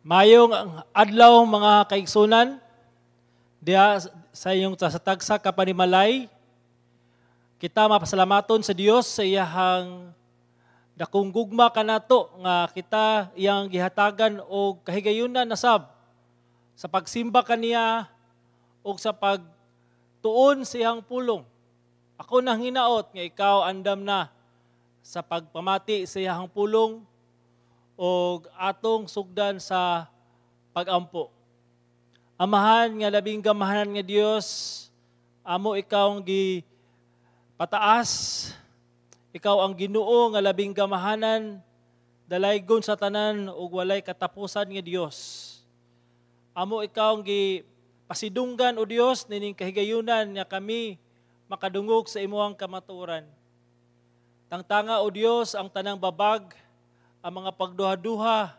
Maayong adlaw, mga kaigsunan, diha sa iyong sa tagsa ka panimalay. Kita mapasalamaton sa Dios sa iyahang dakong gugma kanato nga kita iyang gihatagan og kahigayunan na sab sa pagsimba kaniya ug sa pagtuon sa iyang pulong. Ako nang hinaot nga ikaw andam na sa pagpamati sa iyang pulong og atong sugdan sa pagampo. Amahan nga labing gamahanan nga Dios, amo ikaw ang gi pataas, ikaw ang Ginoo nga labing gamahanan, dalaygon sa tanan ug walay katapusan nga Dios. Amo ikaw ang gi pasidunggan, O Dios, nining kahigayunan nga kami makadungog sa imuhang kamatuoran. Tangtanga, O Dios, ang tanang babag, ang mga pagduha-duha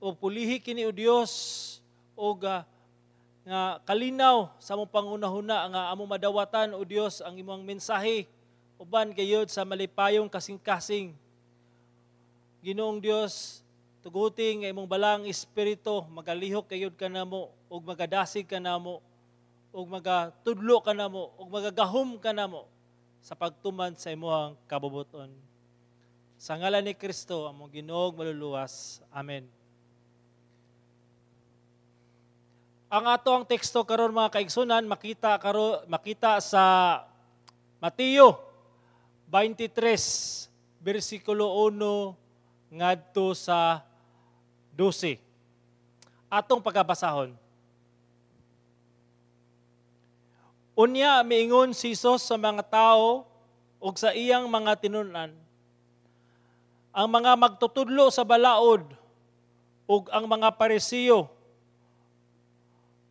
o pulihi kini, O Dios, og nga kalinaw sa among panghunahuna nga among madawatan, O Dios, ang imong mensahe uban gayud sa malipayong kasing-kasing. Ginoong Dios, tuguti nga imong Balaang Espiritu magalihok gayud kanamo ug magadasig kanamo ug magatudlo kanamo ug magagahom kanamo sa pagtuman sa imong kabubuton. Sa ngalan ni Kristo, among Ginoo ug Maluluwas. Amen. Ang ato ang teksto karon, mga kaigsunan, makita sa Mateo 23 bersikulo 1 ngadto sa 12. Atong pagkabasahon. Unya miingon si Jesus sa mga tao ug sa iyang mga tinun-an: "Ang mga magtutudlo sa balaod ug ang mga Parisiyo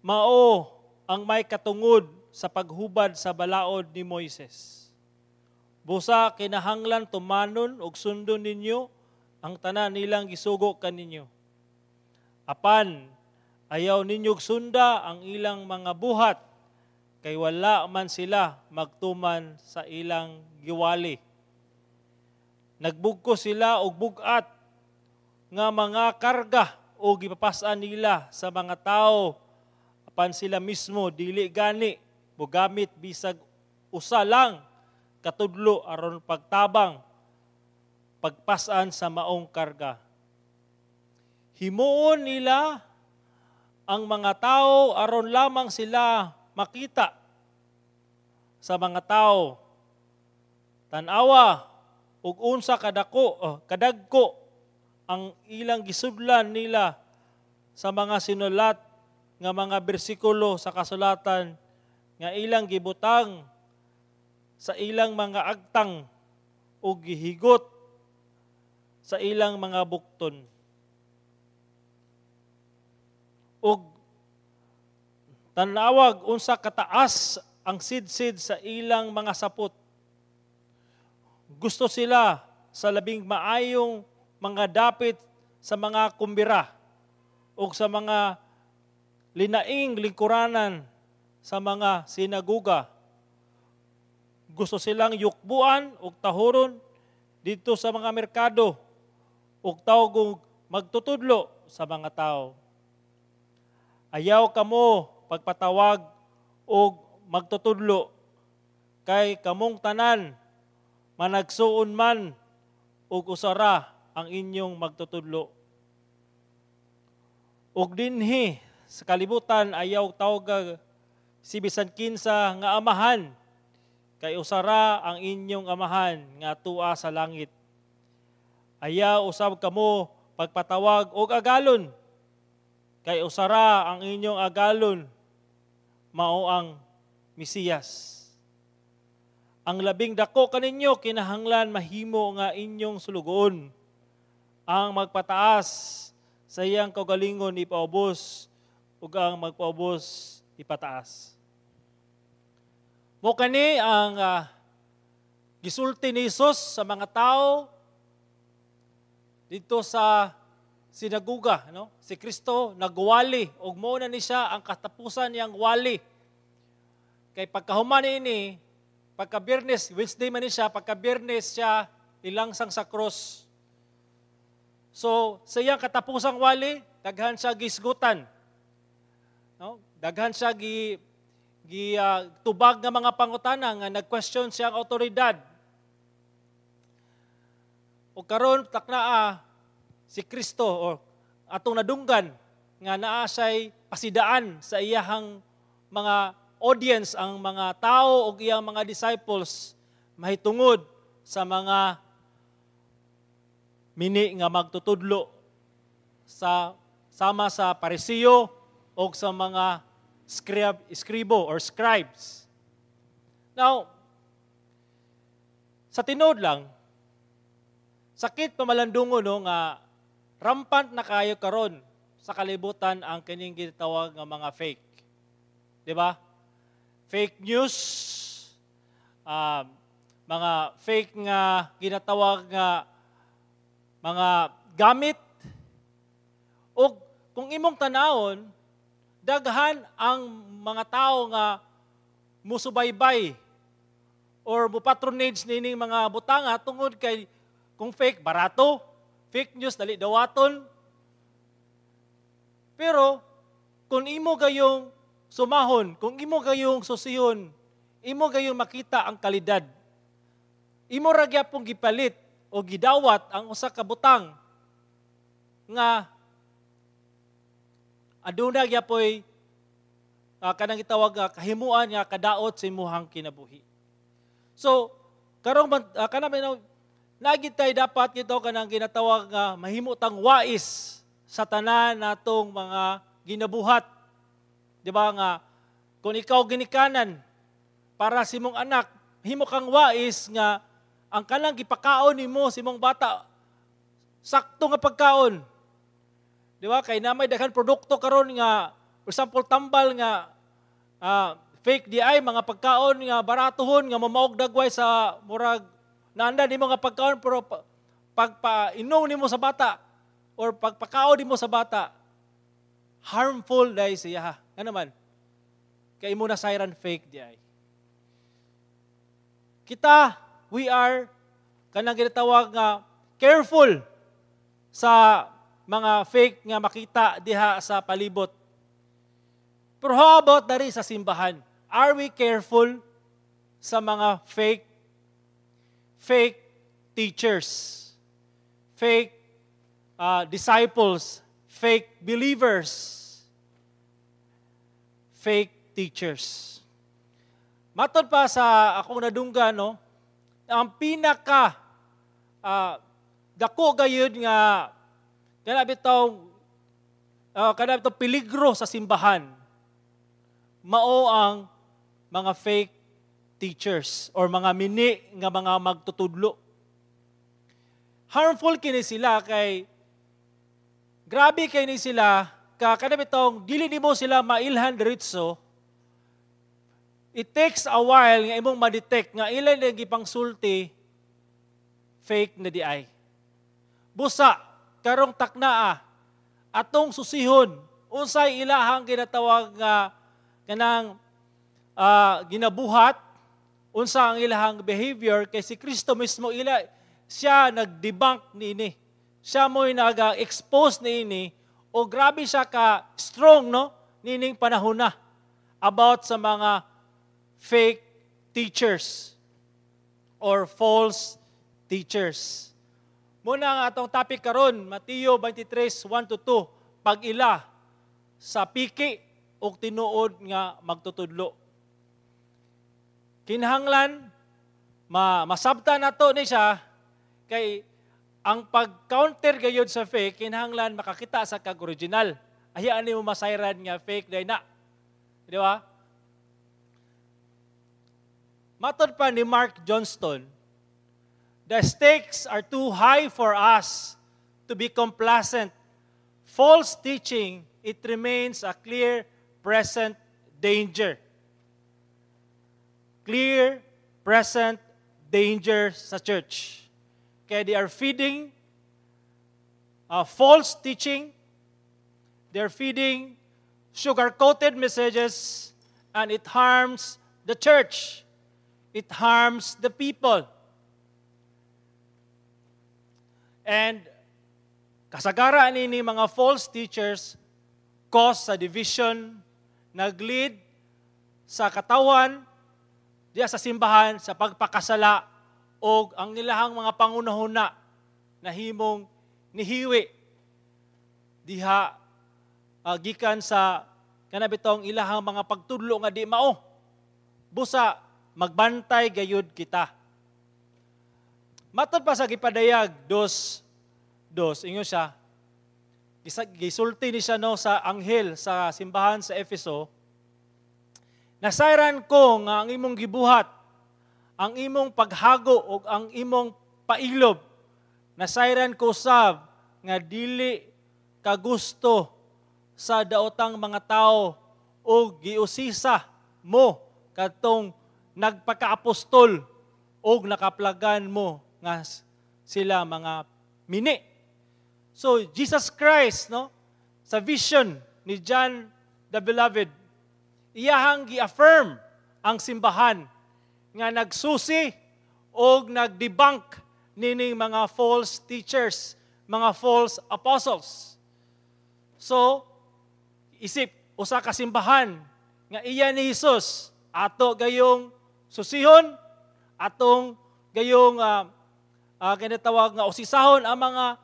mao ang may katungod sa paghubad sa balaod ni Moises. Busa kinahanglan tumanon ug sundon ninyo ang tanan nilang gisugo kaninyo. Apan ayaw ninyo sunda ang ilang mga buhat kay wala man sila magtuman sa ilang giwali. Nagbugko sila og bug-at nga mga karga o gipapas-an nila sa mga tao, apan sila mismo dili gani mogamit bisag usa lang katudlo aron pagtabang pagpas-an sa maong karga. Himuon nila ang mga tao aron lamang sila makita sa mga tao. Tan-awa ug unsa kadagko ang ilang gisudlan nila sa mga sinulat nga mga bersikulo sa kasulatan nga ilang gibutang sa ilang mga agtang ug gihigot sa ilang mga bukton. Ug tanawag unsa kataas ang sidsid sa ilang mga sapot. Gusto sila sa labing maayong mga dapit sa mga kumbira o sa mga linaing lingkuranan sa mga sinaguga. Gusto silang yukbuan o tahuron dito sa mga merkado o tawgong magtutudlo sa mga tao. Ayaw kamo pagpatawag og magtutudlo kay kamong tanan managsuon man ug usara ang inyong magtutudlo. Ug dinhi sa kalibutan ayaw tawag si bisan kinsa nga amahan kay usara ang inyong amahan nga tua sa langit. Ayaw usab kamo pagpatawag og agalon kay usara ang inyong agalon, mao ang Mesiyas. Ang labing dako kaninyo kinahanglan mahimo nga inyong sulugoon. Ang magpataas sa iyang kaugalingon ipaubos ug ang magpaubos ipataas." Mo kani ang gisulti ni Hesus sa mga tao dito sa sinaguga, no? Si Kristo nagwali ug mao na ni siya ang katapusan niyang wali. Kay pagkahuman niini, pagka Biyernes, Wednesday man ni siya, pagka Biyernes siya ilangsang sa cross. So, sa iyang katapusang wali, Daghan siya gisgutan. No? Daghan siya gi gi tubag nga mga pangutana nga nag-question siya ang awtoridad. O karon taknaa si Kristo o atong nadunggan nga naa siya'y pasidaan sa iyahang mga audience, ang mga tao ug iyang mga disciples, mahitungod sa mga mini nga magtutudlo sa sama sa Parisiyo o sa mga skribo or scribes. Now, sa tinuod lang, sakit pamalandungon, no, nga rampant na kayo karon sa kalibutan ang kining gitawag nga mga fake. Di ba? Fake news, mga fake nga ginatawag nga mga gamit, o kung imong tanawon, daghan ang mga tao nga musubaybay or mupatronage nining mga butanga tungod kay kung fake, barato, fake news, dali dawaton. Pero kung imo gayong sumahon, kung imo gayong susiyon, imo gayong makita ang kalidad. Imo ra gyapon gipalit o gidawat ang usa ka butang nga aduna gyapoy kanang gitawag kahimuan nga kadaot sa imuhang kinabuhi. So, karong kanang nagid tay dapat gito kanang ginatawag nga mahimo tang wais sa tanan natong mga ginabuhat. Di ba nga kung ikaw ginikanan para sa imong anak, himo kang wais nga ang kanang gipakaon nimo sa imong bata, sakto nga pagkaon. Di ba? Kay na may daghan produkto karon nga, for example, tambal nga fake di ay mga pagkaon nga baratohon nga mamaog dagway sa murag naanda nimo nga pagkaon, pero pagpainom nimo sa bata or pagpakaon nimo sa bata, harmful dai siya. Nga naman kay imo na sayran fake di ay. Kita, we are kanang ginatawag nga careful sa mga fake nga makita diha sa palibot. Pero how about dari sa simbahan? Are we careful sa mga fake teachers, fake disciples, fake believers, fake teachers? Matod pa sa akong nadunggan, no, ang pinaka dako gayud nga kana bitaw peligro sa simbahan mao ang mga fake teachers or mga mini nga mga magtutudlo. Harmful kini sila kay grabe kay ni sila ka kana bitong dili nimo sila mailhan diretso. It takes a while nga imong ma-detect nga ilan ang gipangsulti, fake na di ay. Busa karong taknaa, atong susihon unsay ilahang ginatawag nga kanang ginabuhat, unsa ang ilahang behavior, kay si Kristo mismo, ila siya nag-debunk niini. Siya mo'y naga-expose niini o grabe siya ka strong, no, nining panahon na about sa mga fake teachers or false teachers. Muna ang atong topic karon, Mateo 23:1 to 2, pag-ila sa piki og tinuod nga magtutudlo. Kinahanglan masabta nato ni siya kay ang pag-counter gayud sa fake, kinahanglan makakita sa kag original. Hayaan nimo masayran nga fake day na. Di ba? Matod pa ni Mark Johnston, "The stakes are too high for us to be complacent. False teaching, it remains a clear present danger." Clear present danger sa church. Kaya they are feeding false teaching, they are feeding sugar-coated messages, and it harms the church. It harms the people. And Kasagara ni mga false teachers cause sa division, nag-lead sa katawan diya sa simbahan sa pagpakasala og ang ilahang mga pangunahuna nahimong nihiwi diha gikan sa kana bitong ilahang mga pagtudlo nga di mao. Busa magbantay gayud kita. Matod pa sa Gipadayag 2:2, ingon siya, gisulti ni siya, no, sa anghel sa simbahan sa Efeso, "Nasayran ko nga ang imong gibuhat, ang imong paghago ug ang imong pailob. Nasayran ko sab nga dili kagusto sa daotang mga tao o giusisa mo kadtong nagpakaapostol og nakaplagan mo nga sila mga mini." So Jesus Christ, no, sa vision ni John the Beloved, iyahang gi-affirm ang simbahan nga nagsusi og nagdebunk nining mga false teachers, mga false apostles. So, isip usa ka simbahan nga iya ni Jesus, ato gayong susihon, atong gayong kinatawag nga usisahon ang mga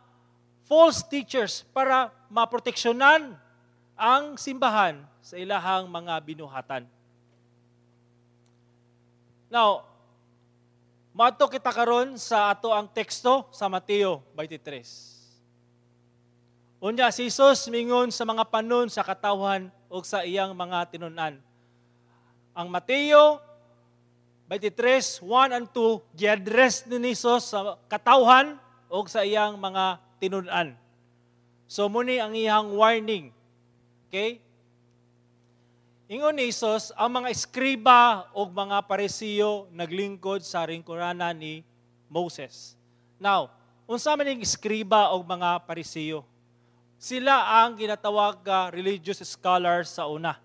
false teachers para maproteksyonan ang simbahan sa ilahang mga binuhatan. Now, maadto kita karon sa ato ang teksto sa Mateo 23. Unya si Jesus mingon sa mga panon sa katawhan ug sa iyang mga tinun-an. Ang Mateo 23, 1 and 2, gi-address ni Jesus sa katawhan ug sa iyang mga tinun-an. So muni ang iyang warning. Okay? Ingon ni Jesus, ang mga eskriba o mga Parisiyo naglingkod sa ringkuranan ni Moses. Now, unsa man ning eskriba o mga Parisiyo? Sila ang ginatawag nga religious scholars sa una.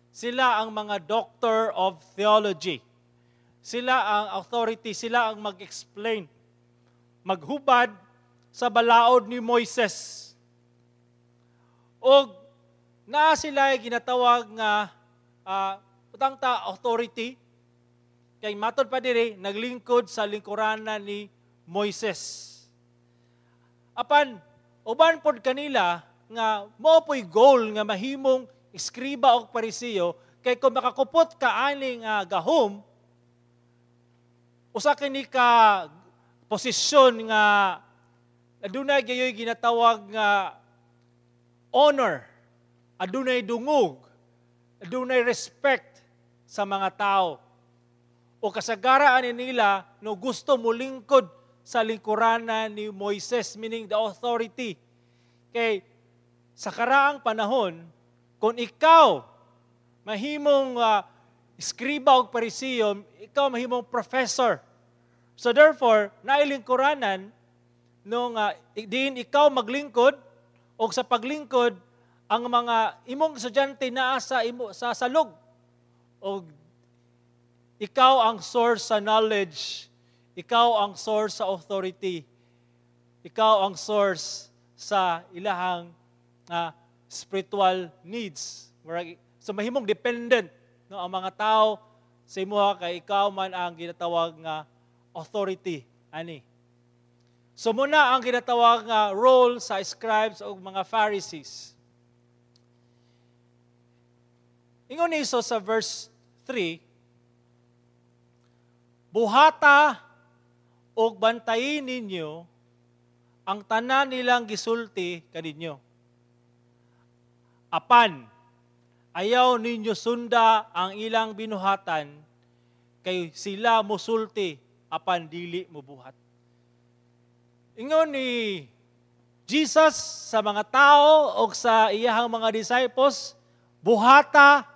Sila ang mga doctor of theology. Sila ang authority, sila ang mag-explain, maghubad sa balaod ni Moises. Og naa sila ginatawag nga utang ta authority kay matod pa diri naglingkod sa lingkuranan ni Moises. Apan uban pod kanila nga mao po'y goal nga mahimong eskriba o Parisiyo kay kung makakupot ka aning gahom, usa kini ka posisyon nga adunay gayoy ginatawag nga honor, adunay dungog, adunay respect sa mga tao. O kasagaraan nila no gusto mo lingkod sa lingkuranan ni Moises, meaning the authority. Kay sa karaang panahon, kung ikaw mahimong eskriba o Parisiyo, ikaw mahimong professor. So therefore, nailingkuranan nung diin ikaw maglingkod o sa paglingkod ang mga imong estudyante naa sa imo sa salog o ikaw ang source sa knowledge, ikaw ang source sa authority, ikaw ang source sa ilahang spiritual needs. So mahimong dependent, no, ang mga tao sa imuha kay ikaw man ang ginatawag nga authority ani. So muna ang ginatawag nga role sa scribes o mga Pharisees. Ingon ni Jesus sa verse 3, "Buhata og bantayin ninyo ang tanan nilang gisulti kaninyo. Apan ayaw ninyo sunda ang ilang binuhatan kay sila musulti apan dili mubuhat." Ingon ni Jesus sa mga tao o sa iyahang mga disciples, "Buhata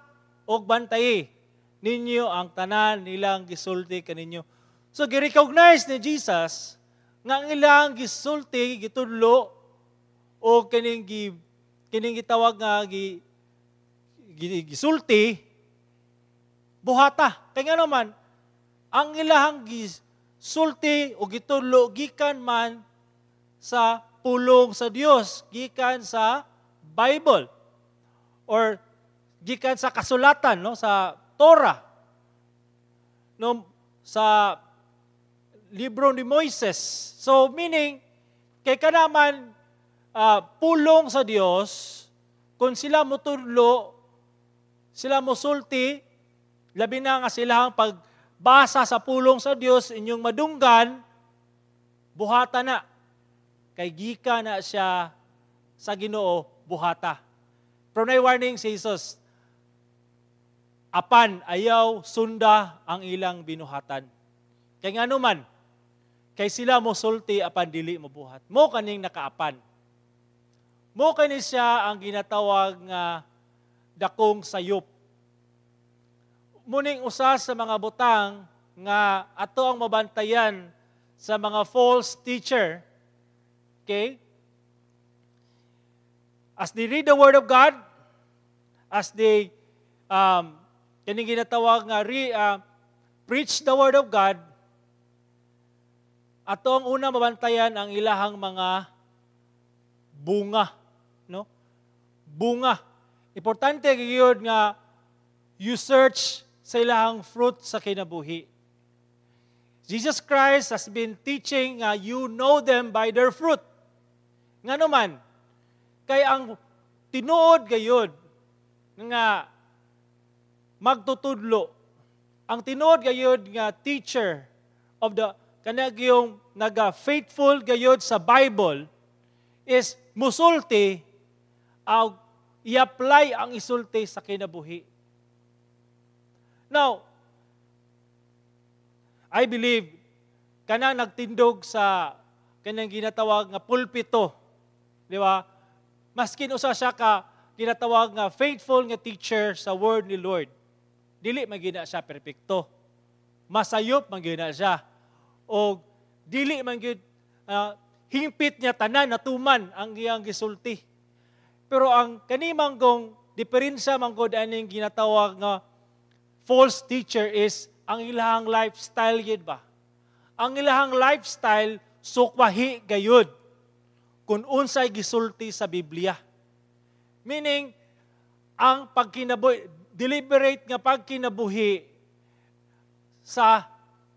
og bantayi ninyo ang tanan nilang gisulti kaninyo." So gi-recognize ni Jesus nga ang ilang gisulti, gitudlo o kining gitawag nga gisulti buhata. Kay nga naman ang ilahang gisulti o gitudlo gikan man sa pulong sa Dios gikan sa Bible or gikan sa kasulatan, no, sa Torah, no, sa libro ni Moises. So meaning kay kanaman pulong sa Dios, kung sila motudlo, sila mosulti, labi na nga sila ang pagbasa sa pulong sa Dios inyong madunggan, buhata na. Kay gika na siya sa Ginoo, buhata. Pero nay warning si Jesus, apan ayaw sunda ang ilang binuhatan. Kay ngano man, kay sila mosulti apan dili mobuhat. Mo kaning nakaapan. Mo kani siya ang ginatawag nga dakong sayop. Muning usa sa mga butang nga ato ang mabantayan sa mga false teacher. Okay? As they read the Word of God, as they kaning ginatawag nga preach the Word of God, ato ang una mabantayan ang ilahang mga bunga, no? Bunga. Importante gyud nga you search sa ilahang fruit sa kinabuhi. Jesus Christ has been teaching nga you know them by their fruit. Ngano man, kay ang tinuod gayud nga magtutudlo, ang tinuod gayud nga teacher of the kanang yung naga faithful gayud sa Bible is musulti og i-apply ang isulti sa kinabuhi. Now, I believe kanang nagtindog sa kanang ginatawag nga pulpito, di ba? Maskin usa siya ka ginatawag nga faithful nga teacher sa word ni Lord. Dili man gina siya perpekto. Masayop man gina siya. O dili man gyud hingpit niya tanan natuman ang iyang gisulti. Pero ang kanimang gong diferensya man gud aning ginatawag nga false teacher is ang ilahang lifestyle gid ba? Ang ilahang lifestyle sukwahi gayud kung unsay gisulti sa Biblia. Meaning, ang pagkinabuhi, deliberate nga pagkinabuhi sa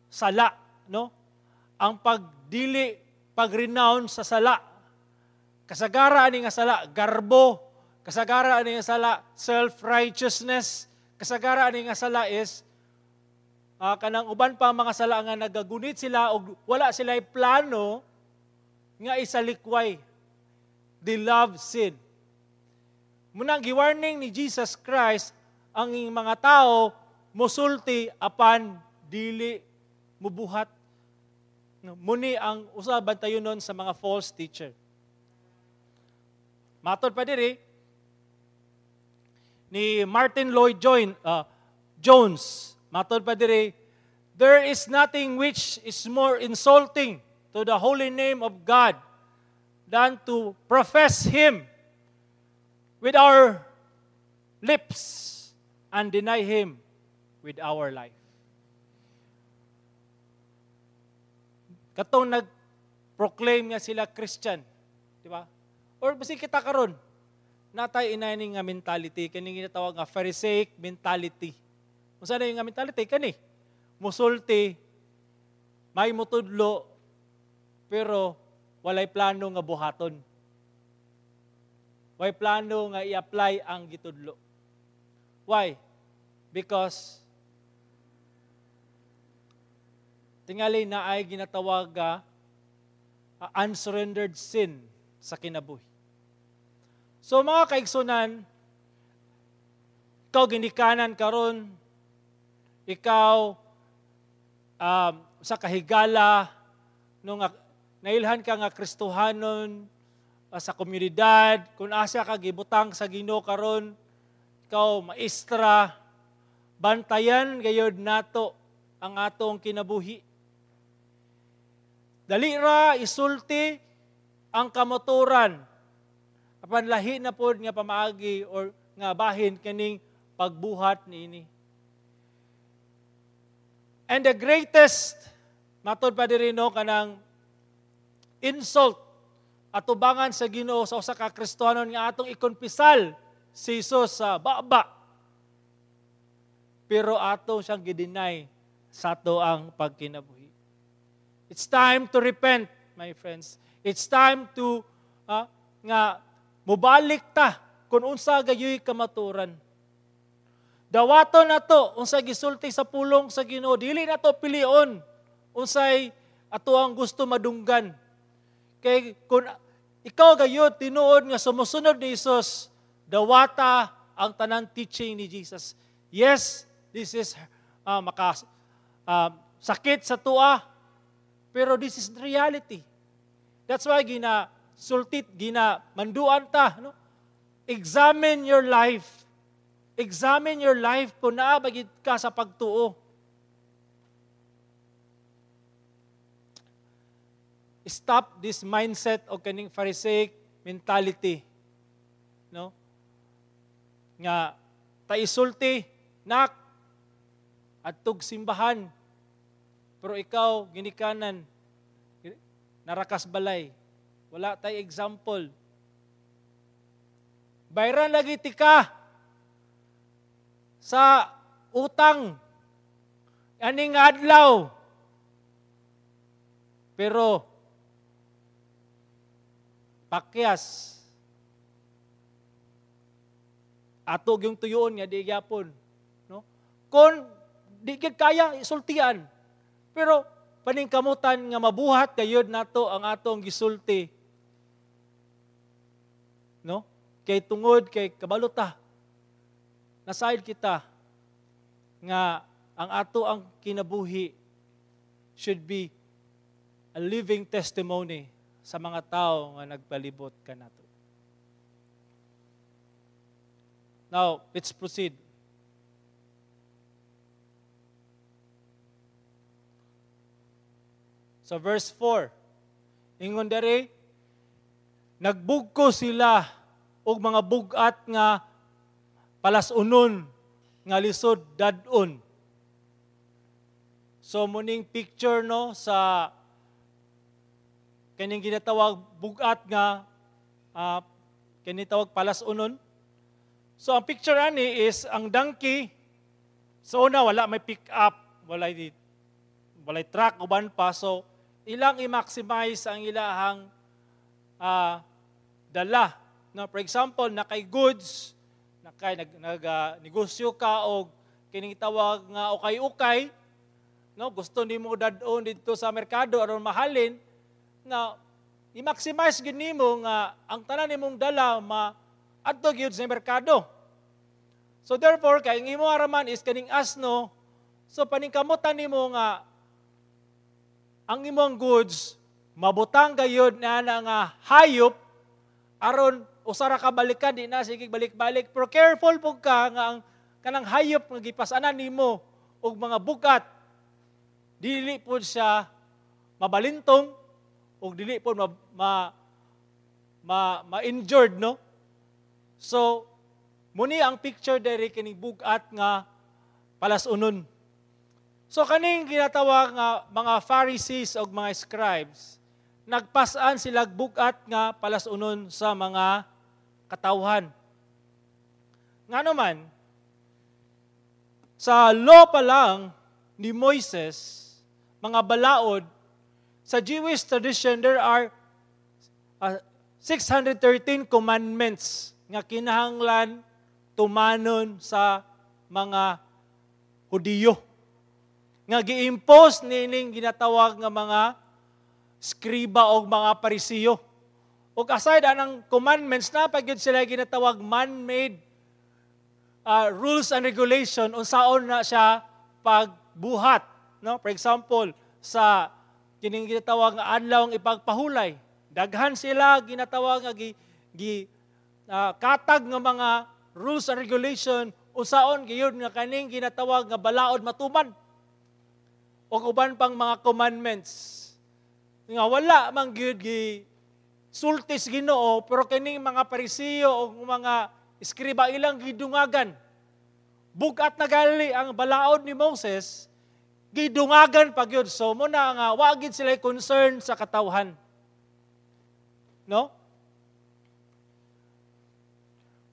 sala, no? Ang pagdili, pag-renounce sa sala. Kasagara ani nga sala, garbo. Kasagara ani nga sala, self-righteousness. Kasagara ani nga sala is kanang uban pa mga sala nga nagagunit sila og wala sila plano nga isalikway. They love sin. Munang giwarning ni Jesus Christ ang mga tao musulti apan dili mubuhat. Muni ang usa bantayon nun sa mga false teacher. Matod pa diri ni Martin Lloyd Jones, matod pa diri, "There is nothing which is more insulting to the holy name of God than to profess Him with our lips and deny Him with our life." Katong nag-proclaim nga sila Christian, di ba? Or basi kita karon, natay inay nga mentality, kaning ginatawag nga Pharisaic mentality. Unsa na yung nga mentality kani? Musulti, may mutudlo, pero walay plano nga buhaton. Walay plano nga i-apply ang gitudlo. Why? Because tingali na ay ginatawag nga unsurrendered sin sa kinabuhi. So mga kaigsunan, ikaw ginikanan karon, ikaw sa kahigala nung nailhan ka nga Kristohanon sa komunidad, kung asa ka gibutang sa Ginoo karon, ikaw maestra, bantayan gayod nato ang atong kinabuhi. Dali ra isulti ang kamotoran apan lahi na pod nga pamaagi or nga bahin kaning pagbuhat niini. And the greatest, matod pa diri no, kanang insult atubangan sa Ginoo sa usa ka Kristohanon nga atong ikonpisal si Jesus sa baba. Pero ato siyang gi-deny sa ato ang pagkinabuhi. It's time to repent, my friends. It's time to nga mubalik ta kung unsa gayoy kamaturan. Dawaton nato unsa gisulti sa pulong sa Ginoo, dili nato pilion unsay ato ang gusto madunggan. Kay kung ikaw gayud tinuod nga sumusunod ni Jesus, dawata ang tanang teaching ni Jesus. Yes, this is maka sakit sa tua, pero this is the reality. That's why gina sultit, gina manduan ta, no? Examine your life. Examine your life kung naa ba gid ka sa pagtuo. Stop this mindset o kaning Pharisaic mentality. No? Nga taisulti nak adtog simbahan, pero ikaw ginikanan narakas balay. Wala tay example. Bayran lagi tika sa utang aning adlaw. Pero pakyas ato gyung tuyoon nga di gyapon, no? Kon di gyud kaya isultian, pero paningkamutan nga mabuhat gayud nato ang atong gisulti, no? Kay tungod kay kabalo ta, nasayod kita nga ang ato ang kinabuhi should be a living testimony sa mga tao nga nagpalibot kanato. Now, let's proceed. So verse 4, ingon dere, nagbugko sila og mga bug-at nga palasunon nga lisod dad-on. So muning picture, no, sa kaning ginatawag bug-at nga kini tawag palasunon. So ang picture ani is ang donkey. So una wala may pick up, walay truck uban pa, so ilang i-maximize ang ilahang dala. No, for example, nakay goods, nakay nag negosyo ka og kining tawag nga ukay-ukay, no, gusto nimo dad-on didto sa merkado aron mahalin, na i-maximize gyud nimo nga ang tanan nimong dala ma adto gyud sa merkado. So therefore, kay ang imo araman is kaning asno, so paningkamutan nimo nga ang imong goods mabutang gayud na nga hayop aron usara ka balikan, di na sige balik-balik, pero careful pug ka nga ang kanang hayop nga gipasanan nimo og mga bugat dili pud siya mabalintong og dili pud ma-injured, no? So muni ang picture diri kining bugat nga palasunon. So kaning ginatawag nga mga Pharisees og mga scribes, nagpasan sila bugat nga palasunon sa mga katawhan. Nga naman, sa law pa lang ni Moises, mga balaod, sa Jewish tradition, there are 613 commandments nga kinahanglan tumanon sa mga Hudiyo, nga gi-impose nining ginatawag nga mga skriba o mga Parisiyo. Ug aside anang commandments, na pa gyud sila ginatawag man-made rules and regulation unsaon na siya pagbuhat, no? For example, sa kining ginatawag nga adlaw ang ipagpahulay, daghan sila ginatawag nga katag nga mga rules and regulation unsaon gyud nga kaning ginatawag nga balaod matuman o uban pang mga commandments nga wala man gyud gi sultis Ginoo, pero kining mga Parisiyo o mga eskriba ilang gidungagan. Bugat na gali ang balaod ni Moses, gidungagan pa gyud. So mo na nga wa gid sila concern sa katawhan. No?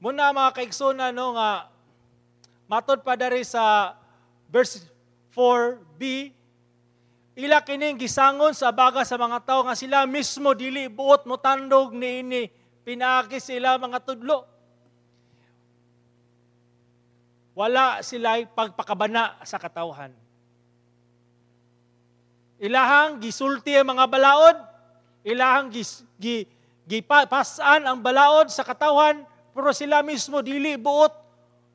Muna, mga kaigsunan, no, nga matod pa dari sa verse 4b, ila kining gisangon sa abaga sa mga tao nga sila mismo dili buot motandog niini pinaagi sila mga tudlo. Wala sila pagpakabana sa katawhan. Ilahang gisulti ang mga balaod, ilahang gipasan ang balaod sa katawhan, pero sila mismo dili buot,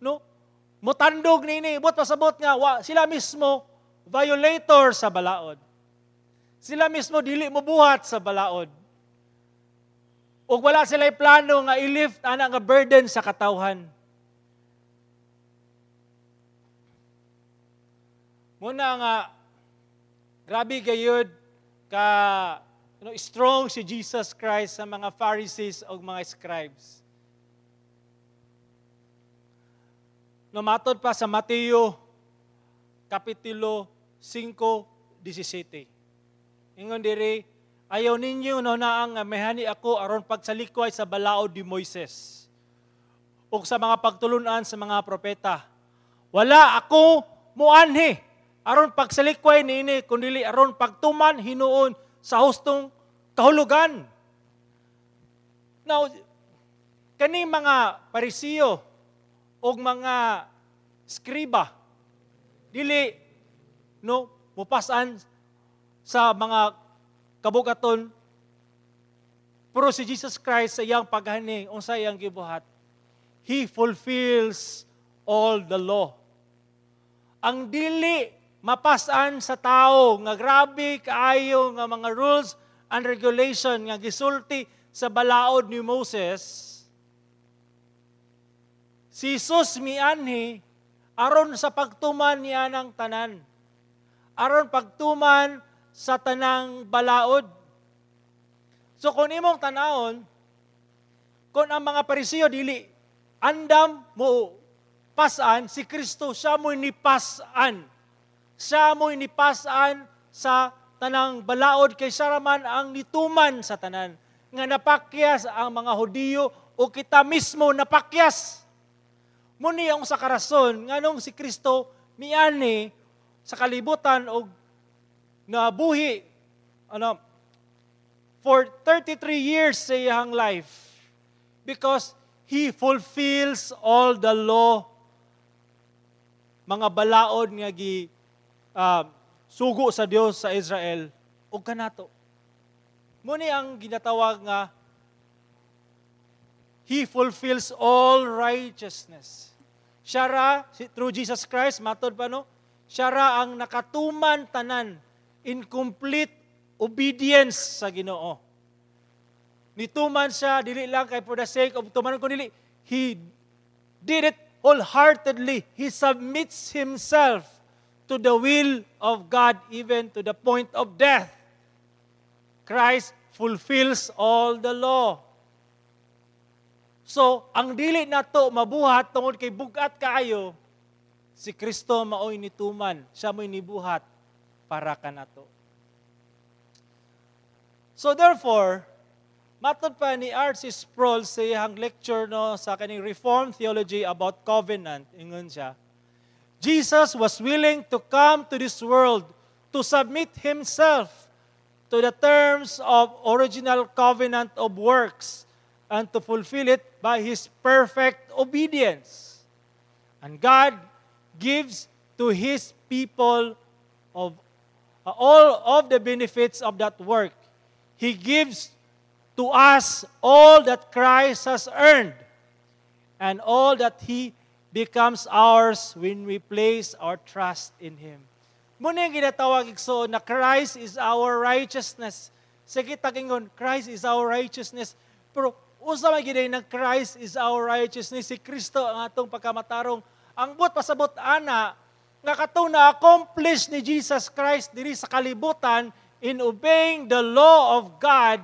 no, motandog niini. Buot pasabot nga wa, sila mismo violator sa balaod. Sila mismo dili mobuhat sa balaod. Ug wala sila plano nga i-lift ana nga burden sa katawhan. Muna nga grabe gayud ka strong si Jesus Christ sa mga Pharisees ug mga scribes. No, matod pa sa Mateo Kapitulo 5:17. Ingon diri, "Ayaw ninyo no naang nga mehani ako aron pagsalikway sa balaod ni Moises ug sa mga pagtulunan sa mga propeta. Wala ako muanhi aron pagsalikway niini, kundi aron pagtuman hinuon sa hustong kahulugan." Now, kani mga Parisiyo og mga skriba dili, no, mupasan sa mga kabugaton, pero si Jesus Christ sa iyang paghani, unsa iyang gibuhat? He fulfills all the law. Ang dili mapasan sa tao nga grabe kaayo nga mga rules and regulation nga gisulti sa balaod ni Moses, si Jesus mianhi aron sa pagtuman niya ng tanan. Aron pagtuman sa tanang balaod. So kung imong tanawon, kung ang mga Parisiyo dili andam mo pasan, si Kristo siya mo'y nipasan. Siya mo'y nipasan sa tanang balaod kay siya raman ang nituman sa tanan. Nga napakyas ang mga Hudiyo o kita mismo napakyas. Muni ang sa karason, nganong si Kristo miani sa kalibutan og nabuhi for 33 years sa iyang life, because he fulfills all the law, mga balaod nga gi sugo sa Dios sa Israel ug kanato. Muni ang ginatawag nga he fulfills all righteousness. Siya ra, through Jesus Christ, matod pa, no? Siya ra ang nakatuman tanan in complete obedience sa Ginoo. Nituman siya, dili lang kay for the sake of tumanon, kundi he did it wholeheartedly. He submits himself to the will of God even to the point of death. Christ fulfills all the law. So, ang dili nato mabuhat tungod kay bugat kaayo, si Kristo maoy nituman, siya mo'y nibuhat para kanato. So therefore, matod pa ni R.C. Sproul sa iyang lecture, no, sa kaning Reformed Theology about Covenant, ingon siya, "Jesus was willing to come to this world to submit himself to the terms of original covenant of works and to fulfill it by his perfect obedience. And God gives to his people of all of the benefits of that work. He gives to us all that Christ has earned and all that he becomes ours when we place our trust in him." Muna yung ginatawag, igsoon, na Christ is our righteousness. Sige, tagingon, Christ is our righteousness. Pero usa man gyud ng Christ is our righteousness, si Kristo ang atong pagkamatarong. Ang buot pasabot ana nga katong na-accomplish ni Jesus Christ diri sa kalibutan in obeying the law of God,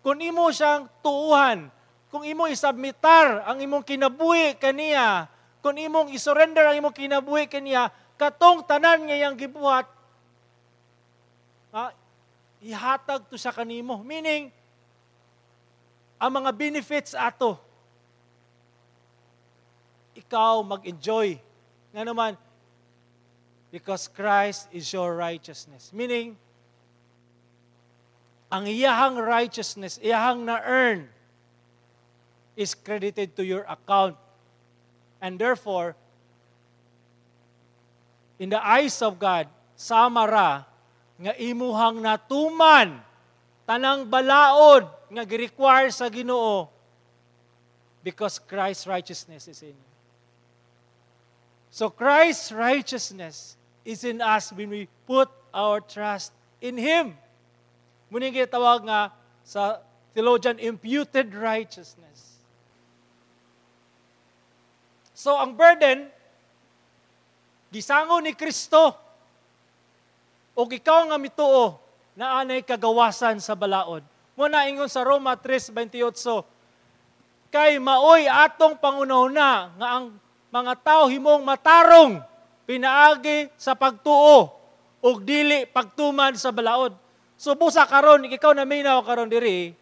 kung imo siyang tuuhan, kung imo isubmitar ang imong kinabuhi kaniya, kung imong isurrender ang imong kinabuhi kaniya, katong tanan nga iyang gibuhat, ihatag to sa kanimo. Meaning, Ang mga benefits ato, ikaw mag-enjoy. Nga naman, because Christ is your righteousness. Meaning, ang iyahang righteousness, iyahang na-earn, is credited to your account. And therefore, in the eyes of God, sama ra nga imuhang natuman tanang balaod nga gi-require sa Ginoo because Christ's righteousness is in you. So Christ's righteousness is in us when we put our trust in Him. Mao ning gitawag nga sa theologian, imputed righteousness. So ang burden gisango ni Kristo. O ikaw nga mituo na anay kagawasan sa balaod. Mao na ingon sa Roma 3:28, kay maoy atong panghunahuna nga ang mga tao himong matarong pinaagi sa pagtuo ug dili pagtuman sa balaod. So busa karon, ikaw na minaw karon diri,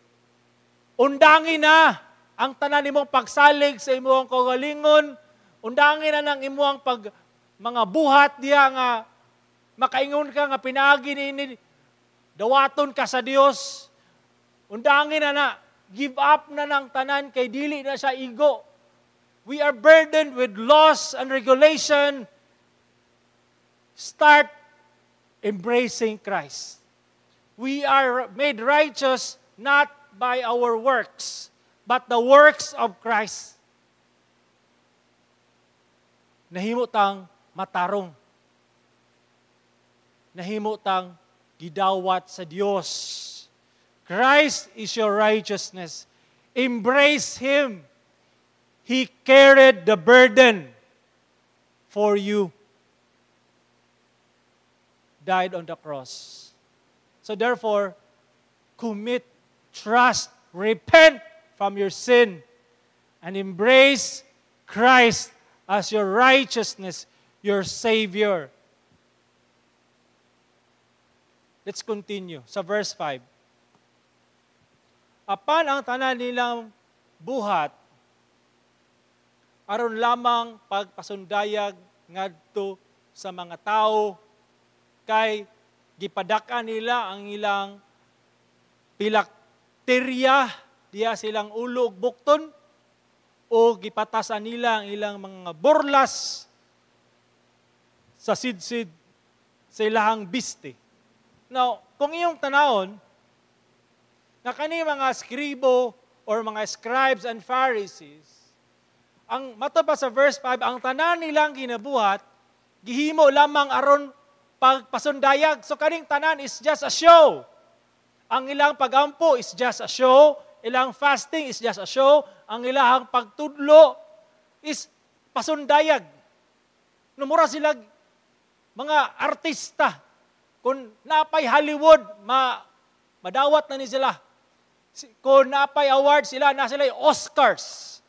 undangi na ang tanan nimong pagsalig sa imong kaugalingon, undangi na nang imong pag mga buhat diha nga makaingon ka nga pinaagi niini dawaton ka sa Dios. Undangi na na, give up na ng tanan kay dili na siya igo. We are burdened with laws and regulation. Start embracing Christ. We are made righteous not by our works, but the works of Christ. Nahimo tang matarong. Nahimo tang gidawat sa Dios. Christ is your righteousness. Embrace Him. He carried the burden for you. Died on the cross. So therefore, commit, trust, repent from your sin, and embrace Christ as your righteousness, your Savior. Let's continue sa verse 5. Apan ang tanan nilang buhat aron lamang pagpasundayag ngadto sa mga tao, kay gipadak-an nila ang ilang pilakterya diha silang ulo ug bukton o gipatasan nila ang ilang mga borlas sa sidsid sa ilahang biste. Now, kung iyong tanawon, na kani mga skribo or mga scribes and Pharisees, ang mato pa sa verse 5, ang tanan nilang ginabuhat, gihimo lamang aron pagpasundayag. So kaning tanan is just a show. Ang ilang pagampo is just a show, ilang fasting is just a show, ang ilang pagtudlo is pasundayag. Numura sila mga artista. Kung napay Hollywood, madawat na ni sila. Kung napay award sila, na sila Oscars.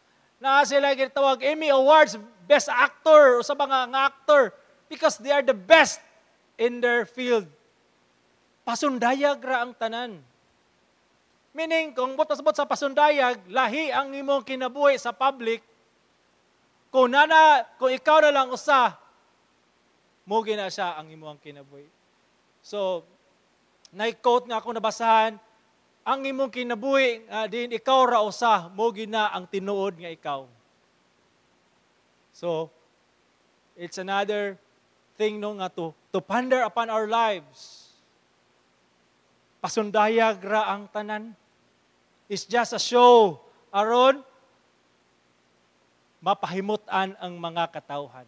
Na sila gitawag Emmy Awards, Best Actor, o sa mga nga actor, because they are the best in their field. Pasundayag ra ang tanan. Meaning, kung butas-but sa pasundayag, lahi ang imong kinabuhi sa public, kung ikaw na lang usa, mo gina siya ang imong kinabuhi. So, na-quote nga ako nabasahan, ang imong kinabuhi, din ikaw ra usa, mo gina ang tinuod nga ikaw. So, it's another thing, no, nga to ponder upon our lives. Pasundayag ra ang tanan. It's just a show aron mapahimutan ang mga katawhan.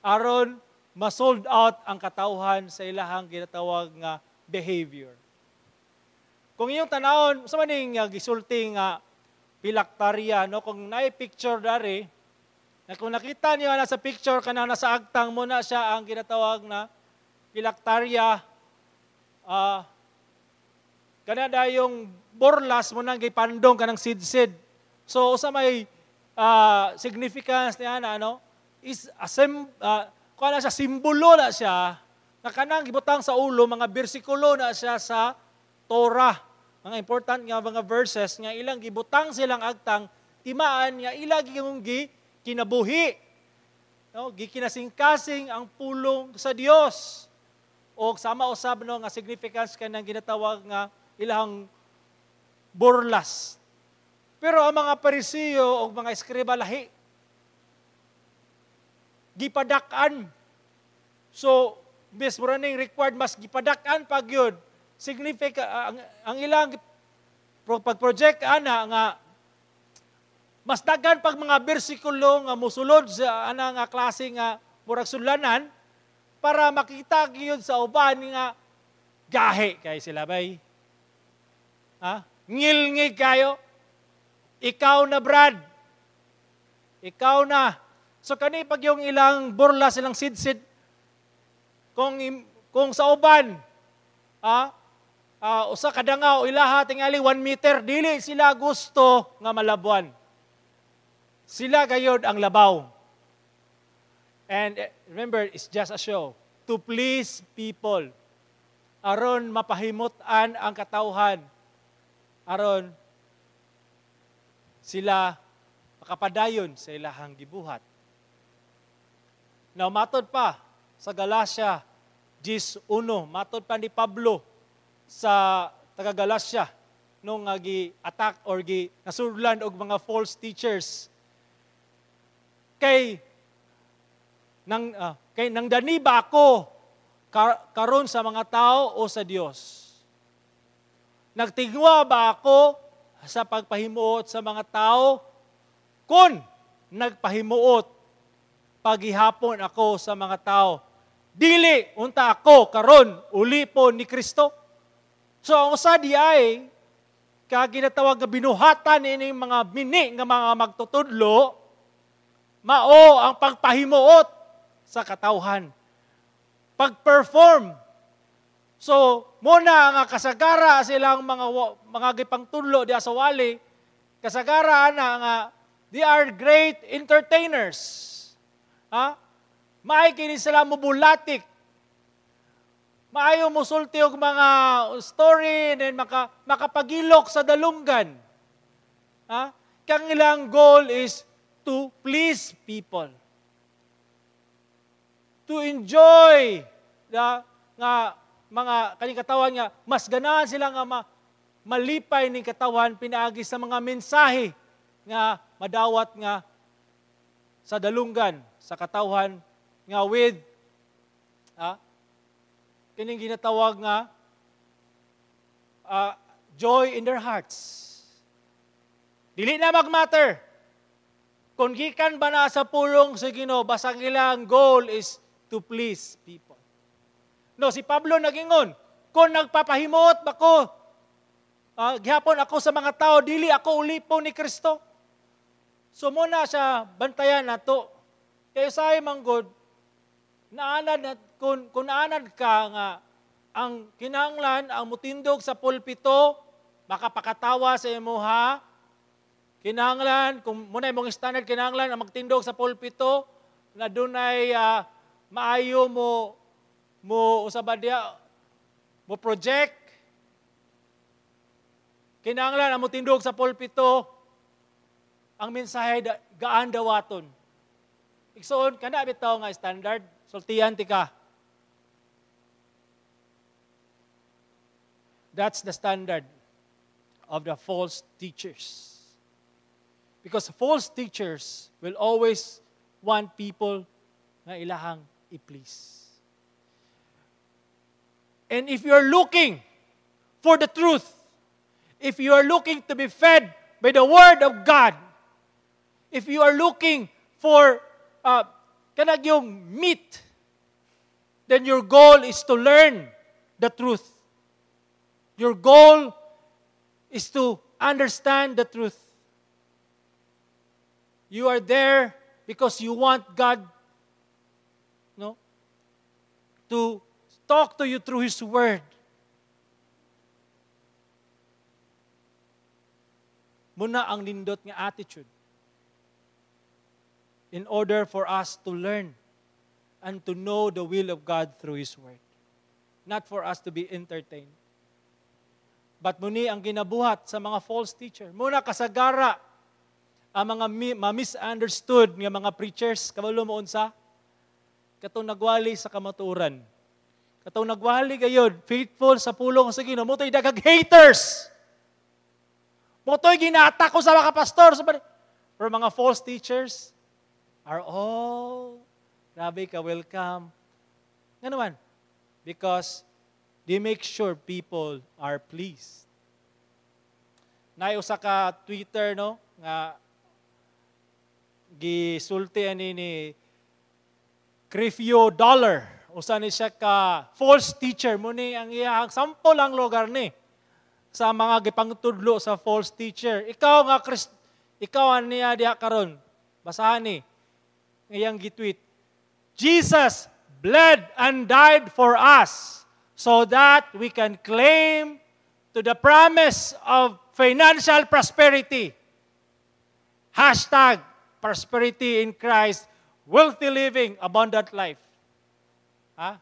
Aron ma-sold out ang katawhan sa ilahang ginatawag nga behavior. Kung iyong tanawon, sa maning gisulti nga pilaktarya, no, kung naay picture dari, na kung nakita niyo na sa picture kanang nasa agtang mo na siya ang ginatawag na pilaktarya, kana yung borlas mo nang gipandong kanang sidsid. So usa may significance niya na ano is kuha na siya, simbolo na siya na kanang gibutang sa ulo, mga bersikulo na siya sa Torah. mga important nga mga verses nga ilang gibutang silang agtang timaan nga ila giyong gi kinabuhi. No, gikinasingkasing ang pulong sa Dios. O sama usab, no, nga significance kanang ginatawag nga ilang burlas. Pero ang mga Parisiyo o mga eskriba, lahi. Gipadak-an. So, bis mura ning required, mas gipadak-an pa gyud. Significant ang ilang pag-project ana nga mas daghan pag mga bersikulo nga musulod sa ana nga klase nga murag sudlanan para makita gyud sa uban nga gahi kay sila bay. Ha? Ngilngig kayo. Ikaw na, Brad. Ikaw na. So kani pag yung ilang burla, silang sidsid, kung sa uban usa ka dangaw ilaha tingali 1 meter, dili sila gusto nga malabuan. Sila gayod ang labaw. And remember, it's just a show. To please people. Aron mapahimut-an ang katawhan. Aron sila makapadayon sa ilahang gibuhat. Now, matod pa sa Galatia 10:1, matod pa ni Pablo sa taga Galatia nung gi-attack or gi nasudlan og mga false teachers. Kay nang dani ba ako karon sa mga tao o sa Dios? Nagtigwa ba ako sa pagpahimuot sa mga tao? Kung nagpahimuot pagihapon ako sa mga tao, dili unta ako karon ulipon ni Kristo. So ang usa di ay ka ginatawag nga binuhatan ining mga mini nga mga magtutudlo, mao ang pagpahimuot sa katawhan. Pag-perform. So, muna nga kasagara silang mga gipangtudlo diha sa wali, kasagara na nga they are great entertainers. Ha? Maay kini sila mubulatik. Maayo musulti og mga story and then makapagilok sa dalunggan. Ha? Kang ilang goal is to please people. To enjoy the, nga mga kaning katawan nga mas ganahan sila nga malipay ning katawan pinaagi sa mga mensahe nga madawat nga sa dalunggan sa katawhan nga with kining ginatawag nga joy in their hearts. Dili na magmatter kung gikan ba na sa pulong sa Ginoo, basta ang ilang goal is to please people. No, si Pablo nagingon, kung nagpapahimuot ba ko, gihapon ako sa mga tao, dili ako ulipon ni Kristo. So muna siya bantayan nato. Kaya usahay manggod, naanad na, kung naanad ka nga ang kinahanglan ang mutindog sa pulpito, makapakatawa sa imuha, kinahanglan, kung muna imong standard, kinahanglan ang magtindog sa pulpito, na dunay maayo mo mo usaba diya, mo project, kinahanglan ang mutindog sa pulpito, ang mensahe gaan dawaton. Igsoon, kana bitaw nga standard, sultihan ti ka. That's the standard of the false teachers. Because false teachers will always want people nga ilahang i-please. And if you're looking for the truth, if you are looking to be fed by the Word of God, if you are looking for kanag yung meat, then your goal is to learn the truth. Your goal is to understand the truth. You are there because you want God, no, to talk to you through His Word. Muna ang nindot nga attitude in order for us to learn and to know the will of God through His Word. Not for us to be entertained. But muni ang ginabuhat sa mga false teacher. Muna kasagara ang mga ma-misunderstood nga mga preachers, kabalo mo unsa? Katong nagwali sa kamatuoran. Katong nagwali gayod, faithful sa pulong sa Ginoo, mo to'y daghang haters. Mo to'y gina-attack ko sa mga pastor. Pero mga false teachers are all grabe ka welcome. Nga naman? Because they make sure people are pleased. Naay usa ka Twitter, no, nga gisulti ani ni Creflo Dollar. Usa ni siya ka false teacher mo ni ang iyang sample ang lugar ni sa mga gipangtudlo sa false teacher. Ikaw nga Christ, ikaw ang niya diha karon. Basahan ni iyang gitweet. "Jesus bled and died for us so that we can claim to the promise of financial prosperity. #ProsperityInChrist, wealthy living, abundant life." Ha?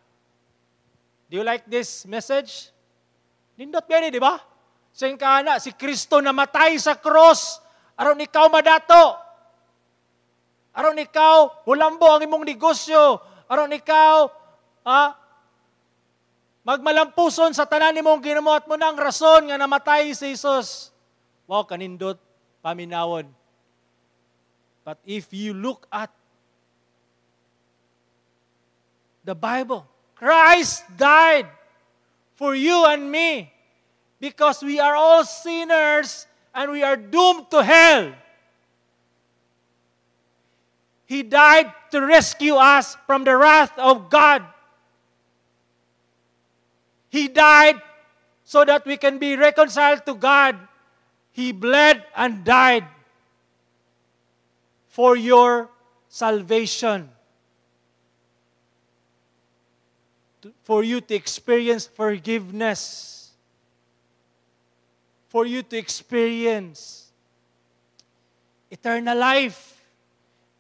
Do you like this message? Nindot gani, di ba? Sing kana, si Kristo namatay sa cross aron ikaw madato. Aron ikaw mulambo ang imong negosyo. Aron ikaw, ha, magmalampuson sa tanan nimong ginamuhat mo ng rason nga namatay si Jesus. Wow, kanindot paminawon. But if you look at the Bible, Christ died for you and me because we are all sinners and we are doomed to hell. He died to rescue us from the wrath of God. He died so that we can be reconciled to God. He bled and died for your salvation, for you to experience forgiveness. For you to experience eternal life.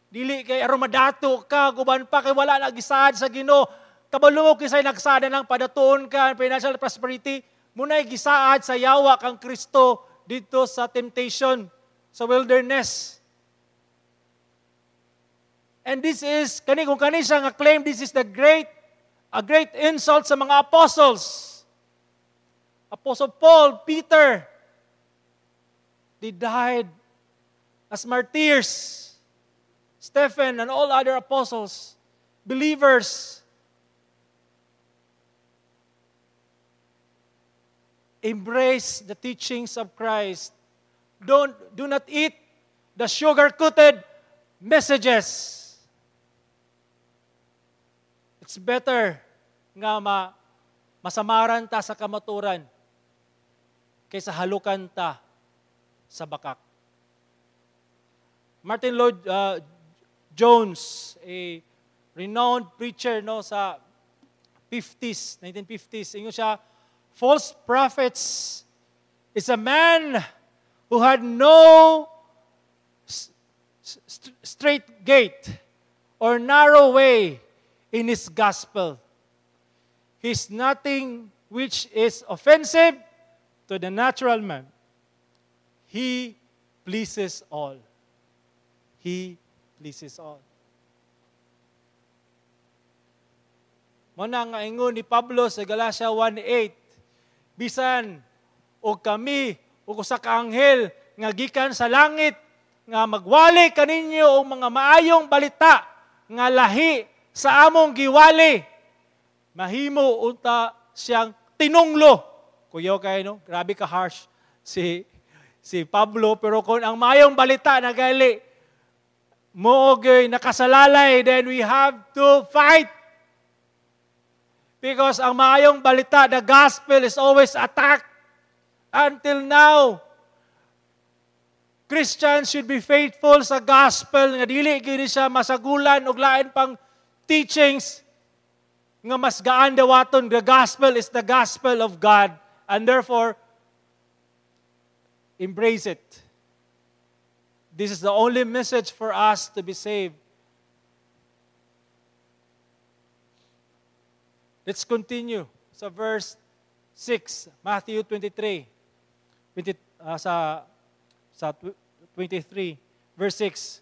Dili kay aron madato ka, guban pa kay wala na gisaad sa Ginoo. Kabalo mo kisay nagsaad ng padatuon ka financial prosperity, muna'y gisaad sa yawa kang Kristo dito sa temptation sa wilderness. And this is, kani kung kani siya nga claim, this is the great, a great insult sa mga apostles. Apostle Paul, Peter, they died as martyrs. Stephen and all other apostles, believers, embrace the teachings of Christ. Do not eat the sugar-coated messages. It's better nga masamaran ta sa kamaturan kaysa halukan ta sa bakak. Martin Lloyd Jones, a renowned preacher, no, sa 50s, 1950s, ingon siya, "False prophets is a man who had no straight gate or narrow way in his gospel. He's nothing which is offensive to the natural man. He pleases all. He pleases all." Muna nga ingon ni Pablo sa Galatia 1:8, bisan og kami og usa ka anghel nga gikan sa langit nga magwali kaninyo og mga maayong balita nga lahi sa among giwali, mahimo unta siyang tinunglo. Kuyaw kay, no? Grabe ka harsh si Pablo, pero kung ang maayong balita nagali mo og nakasalalay, then we have to fight. Because ang maayong balita, the gospel, is always attacked. Until now, Christians should be faithful sa gospel nga dili gini siya masagulan og lain pang teachings nga mas gaan dawaton. The gospel is the gospel of God, and therefore embrace it. This is the only message for us to be saved. Let's continue sa verse 6, Matthew 23. 20, sa 23 verse 6.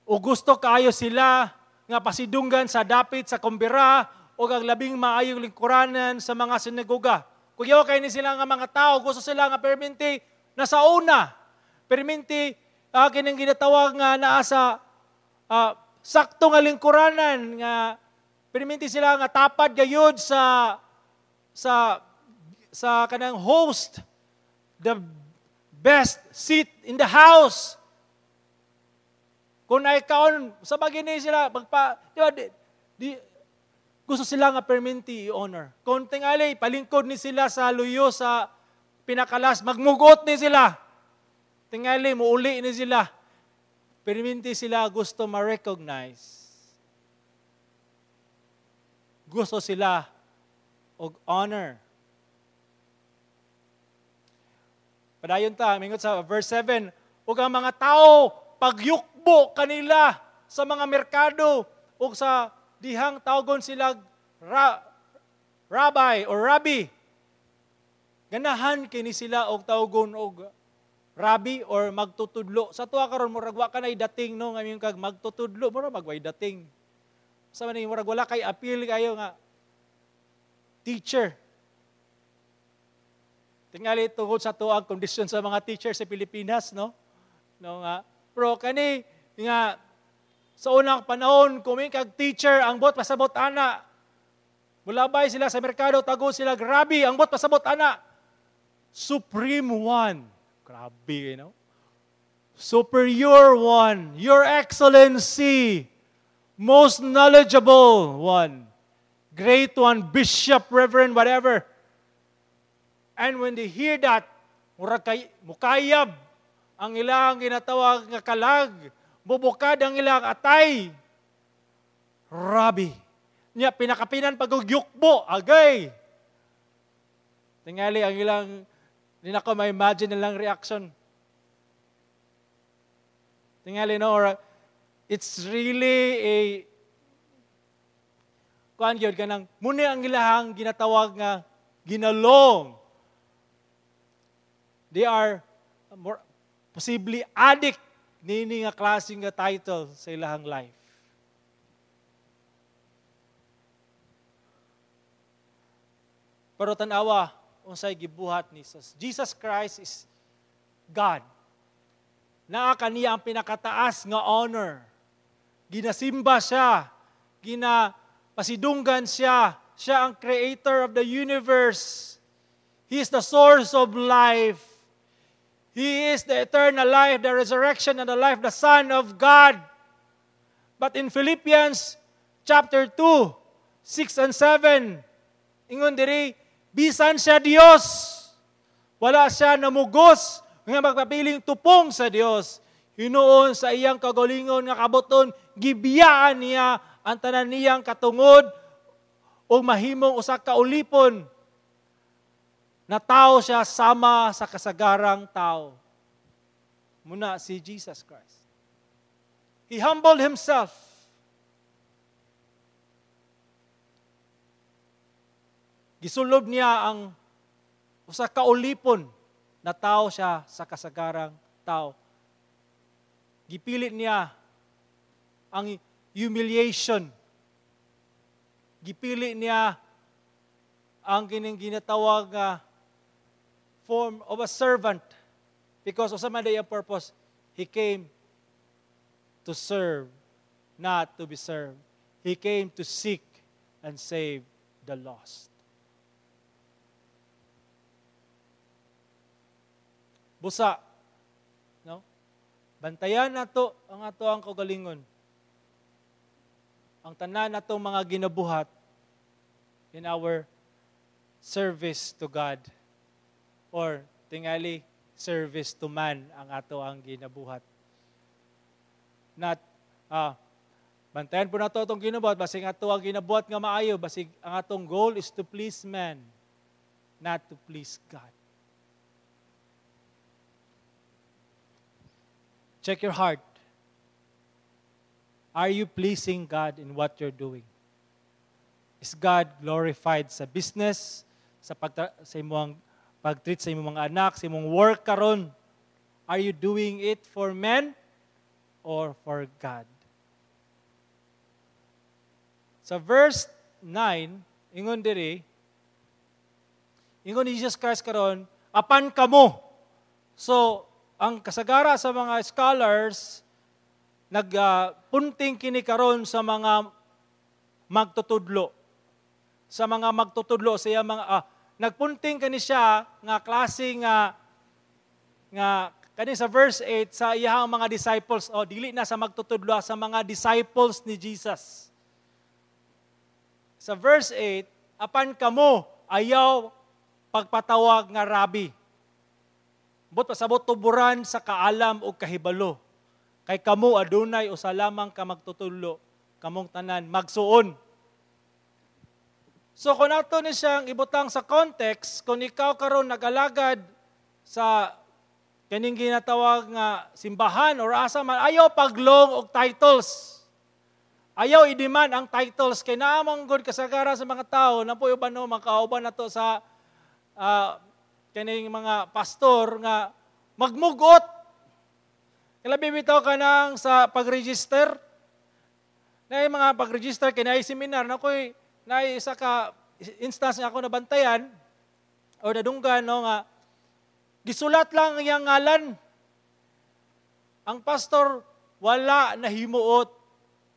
O gusto kaayo sila nga pasidunggan sa dapit sa kumbira o ang labing maayong lingkuranan sa mga sinagoga. Kuyaw kay ni sila nga mga tao, gusto sila nga perminti nasa una. Perminti kining ginatawag nga naa sa sakto nga lingkuranan, nga perminti sila nga tapad gayud sa kanang host, the best seat in the house. Kung naikaon sa bagini sila magpa, di ba, di, gusto sila nga perminti i-honor. Kung tingali palingkod ni sila sa luyo sa pinakalas, magmugot ni sila. Tingali muuli ni sila. Perminti sila gusto ma-recognize. Gusto sila og honor. Padayon ta, mingot sa verse 7, ug ang mga tao pagyukbo kanila sa mga merkado ug sa dihang tawgon sila rabbi or rabbi. Ganahan kini sila og tawgon og rabbi or magtutudlo. Sa tuwa karon murag wa kanay dating, no, ngayon kag magtutudlo, murag magway dating. Sa man murag wala kay appeal kayo nga teacher. Tingali tungod sa tuang kondisyon sa mga teacher sa Pilipinas, no? No nga. Pero kani nga sa unang panahon, kung kag teacher, ang bot pasabot ana. Mulabay sila sa merkado, tago sila, grabe, ang bot pasabot ana. Supreme One. Grabe, you know? Superior One, Your Excellency, Most Knowledgeable One, Great One, Bishop, Reverend, whatever. And when they hear that, murag kay mukayab ang ilang ginatawag nga kalag, bubukad ang ilang atay. Rabbi. Nya pinakapinan pagugyukbo, agay. Tingali ang ilang, di na ko ma-imagine nilang reaction. Tingali, no, or it's really a kuan gyud kanang muni ang ilahang ginatawag nga ginalong. They are more possibly addict nini nga klase nga title sa ilahang life. Pero tan-awa unsay gibuhat ni Jesus. Jesus Christ is God. Naa kaniya ang pinakataas nga honor. Ginasimba siya, ginapasidunggan siya. Siya ang creator of the universe. He is the source of life. He is the eternal life, the resurrection and the life, the Son of God. But in Philippians chapter 2, 6 and 7, ingon diri, bisan siya Dios, wala siya namugos nga magpapiling tupong sa Dios. Hinuon sa iyang kagalingon nga kabuton, gibiyaan niya ang tanan niyang katungod o mahimong usa ka ulipon. Na tao siya sama sa kasagarang tao. Muna si Jesus Christ. He humbled himself. Gisulob niya ang usa ka ulipon na tao siya sa kasagarang tao. Gipilit niya ang humiliation. Gipili niya ang kining ginatawag nga form of a servant, because usa man day ang purpose, he came to serve, not to be served. He came to seek and save the lost. Busa, no? Bantayan nato ang ato ang kaugalingon. Ang tanan natong mga ginabuhat in our service to God, or tingali service to man ang ato ang ginabuhat. Not bantayan po nato atong ginabuhat, basig ato ang ginabuhat nga maayo, basig ang atong goal is to please man, not to please God. Check your heart. Are you pleasing God in what you're doing? Is God glorified sa business, sa imong Pag-treat sa imong mga anak, sa imong work karon, are you doing it for men or for God? Sa verse 9, ingon diri, ingon ni Jesus Christ karon, "Apan kamo." So, ang kasagara sa mga scholars, nagpunting kini karon sa mga magtutudlo. Sa mga magtutudlo sa iya mga nagpunting kani siya nga klase nga nga kani sa verse 8 sa iyang mga disciples. Oh, dili na sa magtutudlo, sa mga disciples ni Jesus. Sa verse 8, "Apan kamo, ayaw pagpatawag nga rabbi." But pasabot tuburan sa kaalam o kahibalo. Kay kamo adunay usa lamang ka magtutudlo, kamong tanan magsuon. So kung ato ni siyang ibutang sa context, kung ikaw karon nag-alagad sa kaning ginatawag nga simbahan or asa man, ayaw paglong og titles. Ayaw i-demand ang titles kay naa man gud kasagara sa mga tao na po uban, no, makauban nato sa kaning mga pastor nga magmugot. Kalabi bitaw ka nang sa pag-register. Na mga pag-register kay naay seminar na koy naay isa ka instance nga ako nabantayan or nadunggan, no, nga gisulat lang ang iyang ngalan. Ang pastor wala nahimuot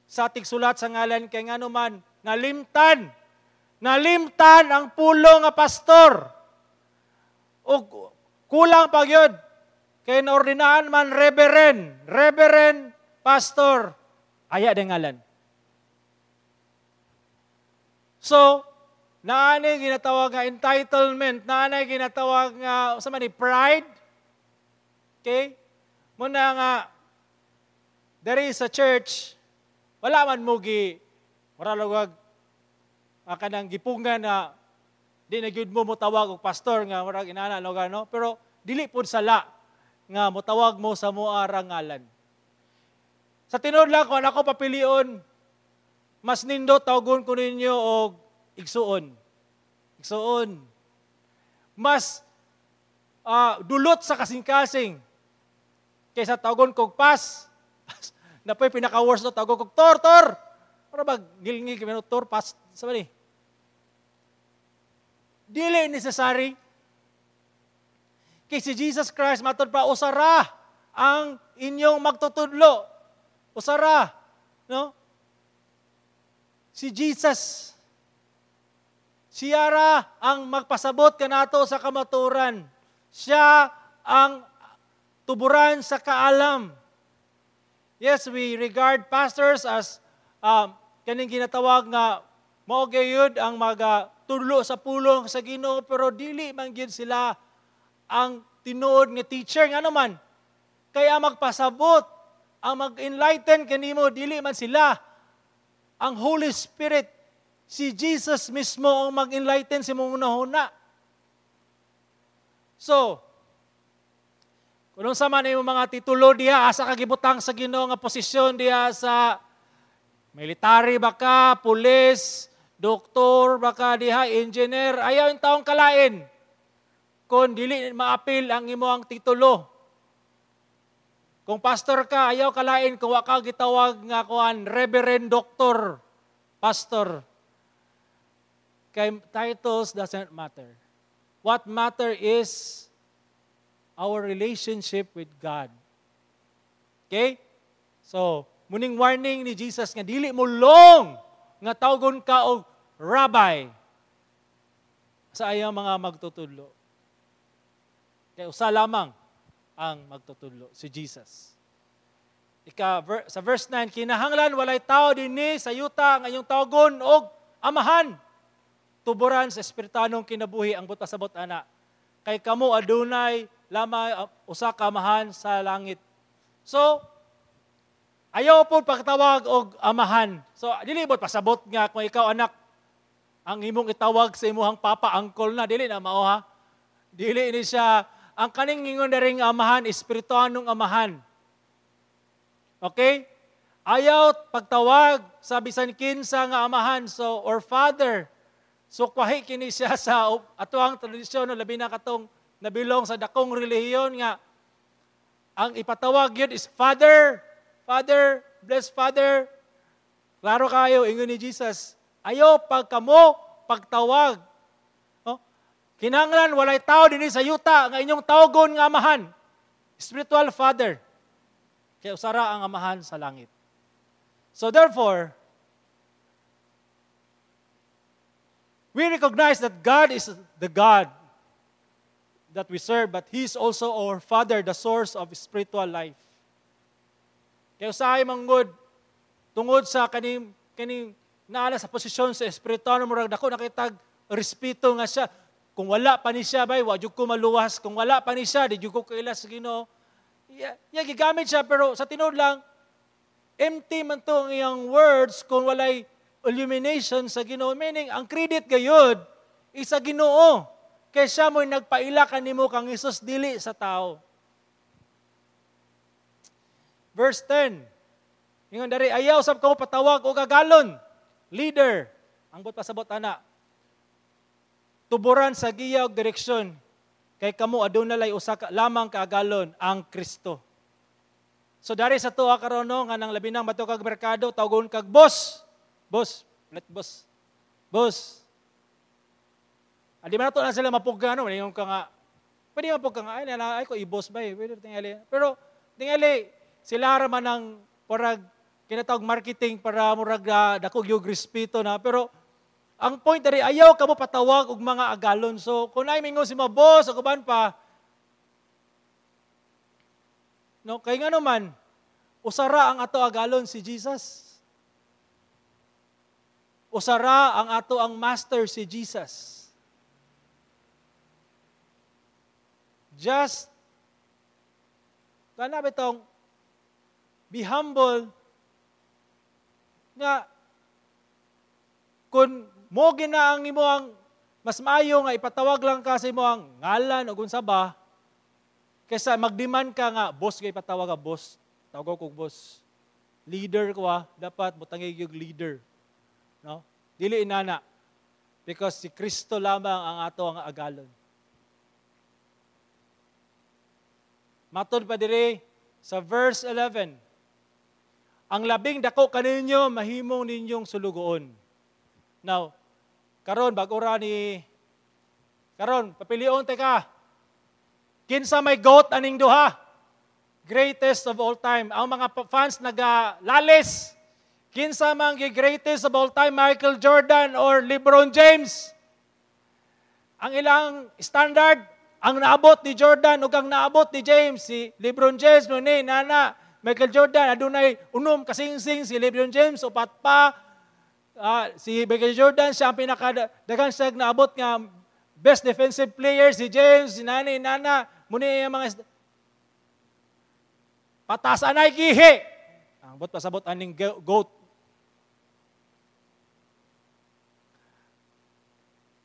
sa tigsulat sa ngalan kay ngano man nalimtan. Nalimtan ang pulo nga pastor. O kulang pa gyud kay naordinahan man reverend, reverend pastor. Aya din ngalan. So, naanay ginatawag nga entitlement, naanay ginatawag nga sa man ni pride. Okay? Muna nga there is a church, wala man mo gi wala lugag kanang gipungan na di na gyud mo motawag og pastor nga murag inana lugar, no, pero dili pud sala nga motawag mo sa muara ngalan. Sa tinuod lang, kung ako papilion, mas nindot tawgon ko ninyo og igsuon. Igsuon. Mas dulot sa kasing-kasing kaysa tawgon kog pas. Napoy pinaka-worst, no, tawgon kog tor, tor. Para bag gilngil kami, no, tor, pas, sa ni. Dili necessary. Kay si Jesus Christ matod pa, usara ang inyong magtutudlo. Usara, no? Si Jesus. Siya ra ang magpasabot kanato sa kamaturan. Siya ang tuburan sa kaalam. Yes, we regard pastors as kaning ginatawag nga mao gayud ang magatudlo sa pulong sa Ginoo, pero dili man gyud sila ang tinuod nga teacher, ngano man kaya magpasabot, ang mag-enlighten kanimo, dili man sila. Ang Holy Spirit, si Jesus mismo ang mag-enlighten sa imong hunahuna. So, kung unsa man imong mga titulo diha, asa ka gibutang sa Ginoo nga posisyon diha sa military ba ka, pulis, doktor ba ka diha, engineer, ayaw yung taong kalain kung dili maapil ang imong titulo. Kung pastor ka, ayaw kalain kung wa ka gitawag nga kuan reverend, doctor, pastor. Kay titles doesn't matter. What matter is our relationship with God. Okay? So, muning warning ni Jesus nga dili mo long nga tawgon ka og rabbi sa ayang mga magtutudlo. Kay usa lamang ang magtutudlo, si Jesus. Ika, sa verse 9, "Kinahanglan walay tao dinhi sa yuta nga inyong tawgon og amahan. Tuburan sa espirituanong kinabuhi ang buot pasabot ana. Kay kamo adunay lamang usa ka amahan sa langit." So, ayaw po pagtawag og amahan. So, dili mo pasabot nga kung ikaw anak, ang imong itawag sa imuhang papa, uncle na, dili na mao ha. Dili ni siya, ang kaning ingon na ring amahan, espirituanong amahan. Okay? Ayaw pagtawag sa bisan kinsa nga amahan, so or father. So kwahi kini siya sa atoang tradisyon, no, labi na katong nabilong sa dakong relihiyon nga ang ipatawag yun is Father, Father, bless Father. Klaro kayo, ingon ni Jesus, ayo pagkamo pagtawag. No? Kinanglan walay tao dinhi sa yuta nga inyong tawgon nga amahan. Spiritual Father. Kaya usara ang amahan sa langit. So therefore, we recognize that God is the God that we serve, but He is also our Father, the source of spiritual life. Kaya usahay manggod, tungod sa kaning kaning naala sa posisyon sa espiritual, murag dako nakitag respeto nga siya. Kung wala pa ni siya bay, wa jud ko maluwas. Kung wala pa ni siya, di jud ko kaila sa Ginoo. Yeah, gigamit siya, pero sa tinuod lang, empty man to ang iyang words kung walay illumination sa Ginoo. Meaning, ang credit gayud is sa Ginoo. Kay siya mo'y nagpaila kanimo kang Hesus, dili sa tao. Verse 10. Ingon dari, ayaw sab kamo patawag og agalon. Leader. Ang buot pasabot ana. Tuburan sa giya og direksyon. Kay kamo aduna lay usa ka lamang ka agalon, ang Kristo. So dari sa tuwa karon, no, nga nang labi nang bato kag merkado, tawgon kag boss. Boss, let boss. Boss. Adi man nato na sila mapugga, no, ingon ka nga. Pwede mapugga nga ay na ay ko i-boss ba eh. Pwede tingali. Pero tingali sila ra man ang parag kinatawag marketing para murag dako gyud respeto na, pero ang point diri, ayaw kamo patawag og mga agalon. So kung ay mingon si mo boss o uban pa, no, kay ngano man usara ang ato agalon, si Jesus. Usara ang ato ang master, si Jesus. Just kana bitong be humble nga kung mo gina ang imo ang mas maayo nga ipatawag lang ka sa imo ang ngalan o unsa ba kaysa magdemand ka nga boss, kay ipatawag ka boss, tawag ko boss, leader ko ah, dapat butangig yung leader, no, dili inana, because si Kristo lamang ang ato ang agalon. Matod pa diri sa verse 11, ang labing dako kaninyo mahimong ninyong sulugoon. Now, karon bag-o ra ni karon papilion teka. Kinsa may GOAT aning duha? Greatest of all time. Ang mga fans nagalalis. Kinsa man gi greatest of all time, Michael Jordan or LeBron James? Ang ilang standard, ang naabot ni Jordan ug ang naabot ni James, si LeBron James no ni nana Michael Jordan adunay unom kasingsing, si LeBron James upat pa. Si Michael Jordan siya ang pinaka daghan siya naabot nga best defensive player, si James, si nani nana muni ang mga patas anay gihi. Ang bot pasabot aning GOAT.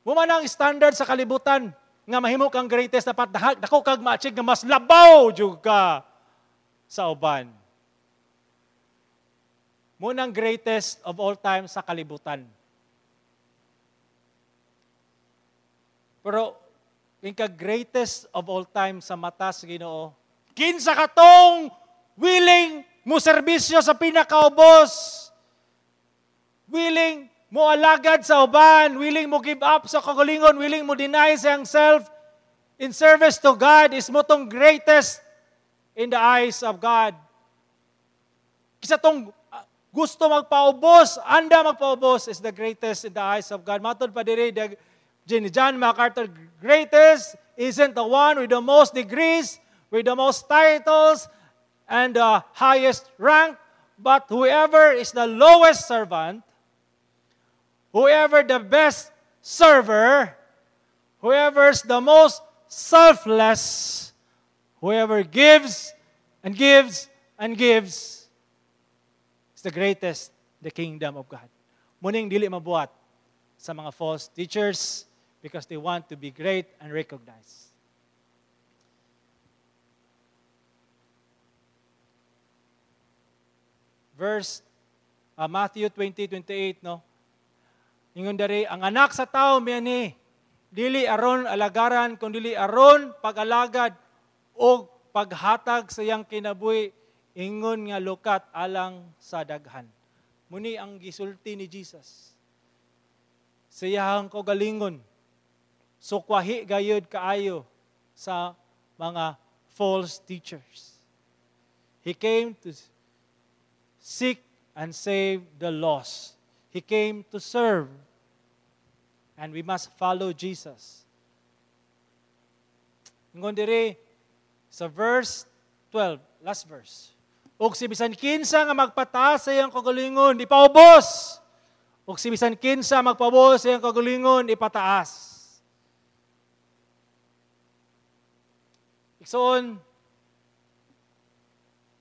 Mo man ang standard sa kalibutan nga mahimo kang greatest, dapat dako kag ma-achieve nga mas labaw jud ka sa uban. Munang greatest of all time sa kalibutan. Pero ka greatest of all time sa mata sa Ginoo, kinsa katong willing mo serbisyo sa pinakaubos, willing mo alagad sa uban, willing mo give up sa kagalingon, willing mo deny siyang self in service to God, is mo tong greatest in the eyes of God. Kisa tong gusto magpaubos, anda magpaubos, is the greatest in the eyes of God. Matod pa diri, John MacArthur, greatest isn't the one with the most degrees, with the most titles, and the highest rank, but whoever is the lowest servant, whoever the best server, whoever's the most selfless, whoever gives and gives and gives, is the greatest, the kingdom of God. Muning dili mabuhat sa mga false teachers because they want to be great and recognized. Verse Matthew 20:28, no? Ingon diri, ang Anak sa Tao mianhi dili aron alagaran kun dili aron pag-alagad o paghatag sa iyang kinabuhi ingon nga lukat alang sa daghan. Muni ang gisulti ni Jesus sa iyahang kaugalingon. Sukwahi gayud kaayo sa mga false teachers. He came to seek and save the lost. He came to serve. And we must follow Jesus. Ingon diri sa verse 12, last verse. "Ug si bisan kinsa nga magpataas sa iyang kaugalingon, ipaubos. Ug si bisan kinsa magpaubos sa iyang kaugalingon, ipataas." Igsoon,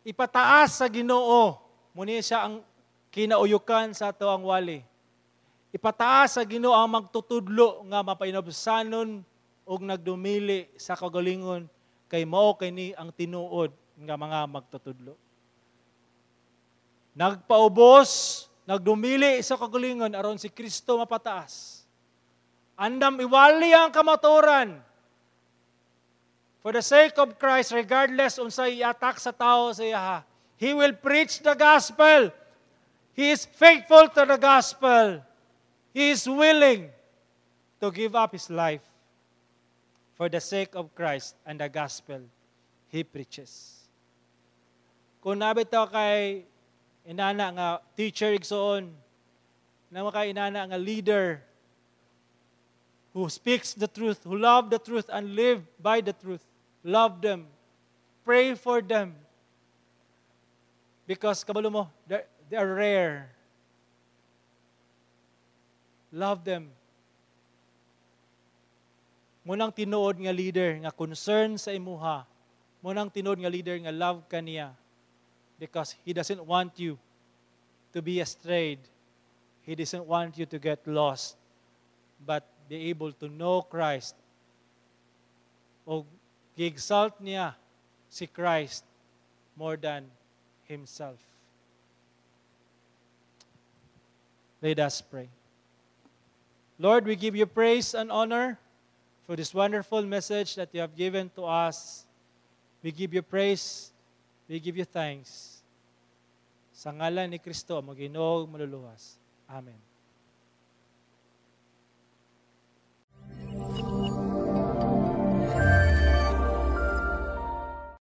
ipataas sa Ginoo. Muni siya ang kinauyukan sa ato ang wali. Ipataas sa Ginoo ang magtutudlo nga mapainabsanon og nagdumili sa kaugalingon, kay mao kini ang tinuod nga mga magtutudlo. Nagpaubos, nagdumili sa kaugalingon aron si Kristo mapataas. Andam iwali ang kamatuoran for the sake of Christ, regardless unsay i-attack sa tao sa iyaha. He will preach the gospel. He is faithful to the gospel. He is willing to give up his life for the sake of Christ and the gospel he preaches. Kung naa bitaw kay inana nga teacher, igsoon, naa kay inana nga leader who speaks the truth, who love the truth and live by the truth, love them, pray for them. Because kabalo mo, they are rare. Love them. Munang tinuod nga leader nga concern sa imuha. Munang tinuod nga leader nga love kaniya. Because he doesn't want you to be astrayed. He doesn't want you to get lost, but be able to know Christ. O gi-exalt niya si Christ more than himself. Let us pray. Lord, we give you praise and honor for this wonderful message that you have given to us. We give you praise, we give you thanks. Sa ngalan ni Kristo, among Ginoo Manluluwas. Amen.